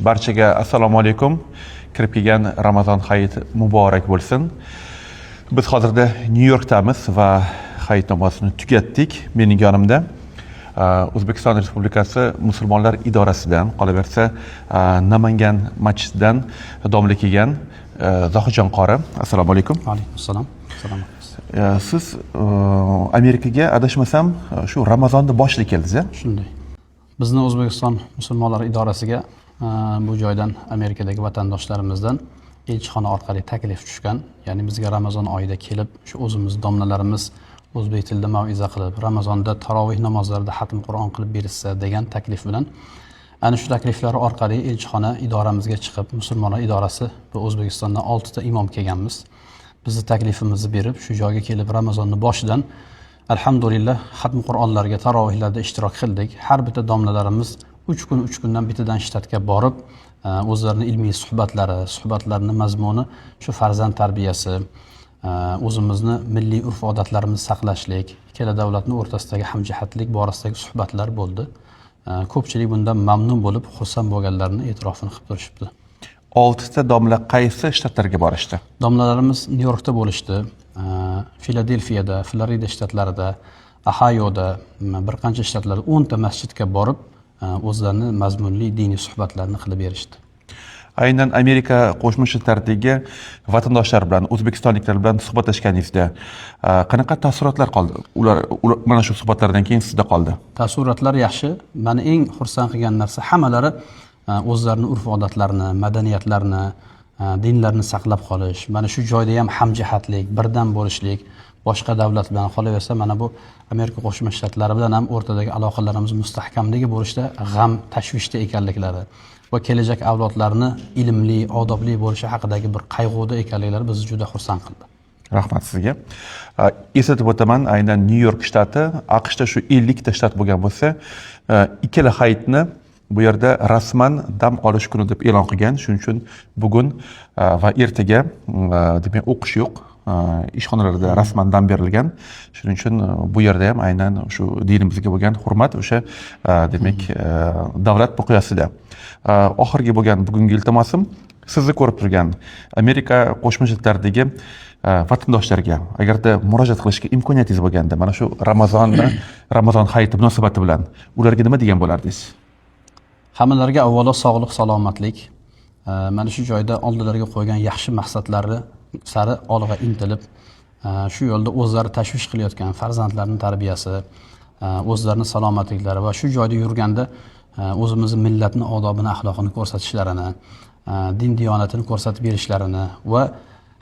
Barchaga assalomu alaykum. Kirib kelgan Ramazon hayiti muborak bo'lsin. Biz hozirda Nyu Yorkdamiz va hayit namozini tugatdik. Mening yonimda O'zbekiston Respublikasi Musulmonlar idorasidan, qolaversa, Namangan masjididan domla kelgan Zohidjon qori. Assalomu alaykum. Alaykum assalom. Assalomu alaykum. Siz Amerikaga, adashmasam, shu Ramazonni boshida keldingiz, a? Shunday. Bizni O'zbekiston Musulmonlar idorasiga bu joydan, Amerikadagi vatandoshlarimizdan elchixona orqali taklif tushgan. Ya'ni bizga Ramazon oyida kelib, shu o'zimiz domlalarimiz o'zbek tilida mauiza qilib, Ramazonda taroveh namozlarida xatm Qur'on qilib berishsa degan taklif bilan, ana shu takliflar orqali elchixona idoramizga chiqib, Musulmonlar idorasi bu O'zbekistondan 6 ta imom kelganmiz. Bizni taklifimizni berib, shu joyga kelib, Ramazonni boshidan, alhamdulillah, xatm Qur'onlarga, tarovihlarda ishtirok qildik. Har bitta domlalarimiz 3 kun, 3 kundan bittadan shtatga borib, o'zlarini ilmiy suhbatlari, suhbatlarini mazmuni shu farzand tarbiyasi, o'zimizni milliy urf odatlarimizni saqlashlik, ikkala davlatni o'rtasidagi hamjihatlik borasidagi suhbatlar bo'ldi. Ko'pchilik bundan mamnun bo'lib, xursand bo'lganlarini e'tirofini qilib turishibdi. 6 ta domla qaysi shtatlarga borishdi? Domlalarimiz Nyu Yorkda bo'lishdi, Filadelfiyada, Florida shtatlarida, Ohayoda, bir qancha shtatlarda 10 ta masjidga borib, o'zlarini mazmunli diniy suhbatlarni qilib berishdi. Aynan Amerika Qo'shma Shtatlaridagi vatandoshlar bilan, o'zbekistonliklar bilan suhbatlashganingizda qanaqa taassurotlar qoldi? Ular mana shu suhbatlardan keyin sizda qoldi? Taassurotlar yaxshi. Mani eng xursand qilgan narsa, hammalari o'zlarini urf odatlarini, madaniyatlarini, dinlarini saqlab qolish, mana shu joyda ham hamjihatlik, birdam bo'lishlik, boshqa davlat bilan, qolaversa, mana bu Amerika Qo'shma Shtatlari bilan ham o'rtadagi aloqalarimiz mustahkamligi bo'lishda g'am tashvishda ekanliklari va kelajak avlodlarni ilmli, odobli bo'lishi haqidagi bir qayg'uda ekanliklari bizni juda xursand qildi. Rahmat sizga. Eslatib o'taman, aynan Nyu York shtati AQShda shu 50 ta shtat bo'lgan bo'lsa, ikkala hayitni bu yerda rasman dam olish kuni deb e'lon qilgan. Shuning uchun bugun va ertaga, demak, o'qish yo'q, ishxonalarda rasman dam berilgan. Shuning uchun bu yerda ham aynan shu dinimizga bo'lgan hurmat o'sha, demak, davlat miqyosida. Oxirgi bo'lgan bugungi iltimosim, sizni ko'rib turgan Amerika Qo'shma Shtatlaridagi vatandoshlarga agarda murojaat qilishga imkoniyatingiz bo'lganda, mana shu Ramazon hayiti munosabati bilan ularga nima degan bo'lardingiz? Hammalariga avvalo sog'lik, salomatlik, mana shu joyda oldilariga qo'ygan yaxshi maqsadlari sari olg'a intilib, shu yo'lda o'zlari tashvish qilayotgan farzandlarini tarbiyasi, o'zlarini salomatliklari va shu joyda yurganda o'zimizni millatni odobini, axloqini ko'rsatishlarini, din diyonatini ko'rsatib berishlarini va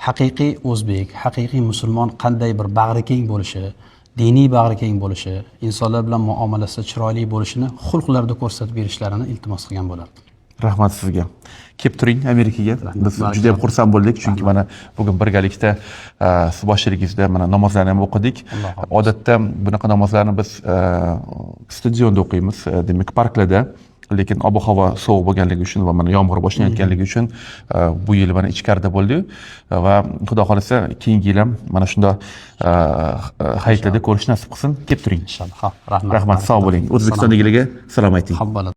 haqiqiy o'zbek, haqiqiy musulmon qanday bir bag'ri keng bo'lishi, diniy bag'ri keng bo'lishi, insonlar bilan muomalasi chiroyli bo'lishini xulqlarda ko'rsatib berishlarini iltimos qilgan bo'lardim. Rahmat sizga. Kelib turing Amerikaga. Biz juda ham xursand bo'ldik, chunki mana bugun birgalikda siz boshchiligingizda mana namozlarni ham o'qidik. Odatda bunaqa namozlarni biz stadionda o'qiymiz, demak, parklarda, lekin ob havo sovuq bo'lganligi uchun va mana yomg'ir boshlanayotganligi uchun bu yil mana ichkarida bo'ldik va Xudo xohlasa, keyingi yil ham mana shundoq hayitlarda ko'rish nasib qilsin. Kelib turing. Inshaalloh. Rahmat. Rahmat, sog' bo'ling. O'zbekistondagilarga salom ayting. Xo'p, bo'ladi.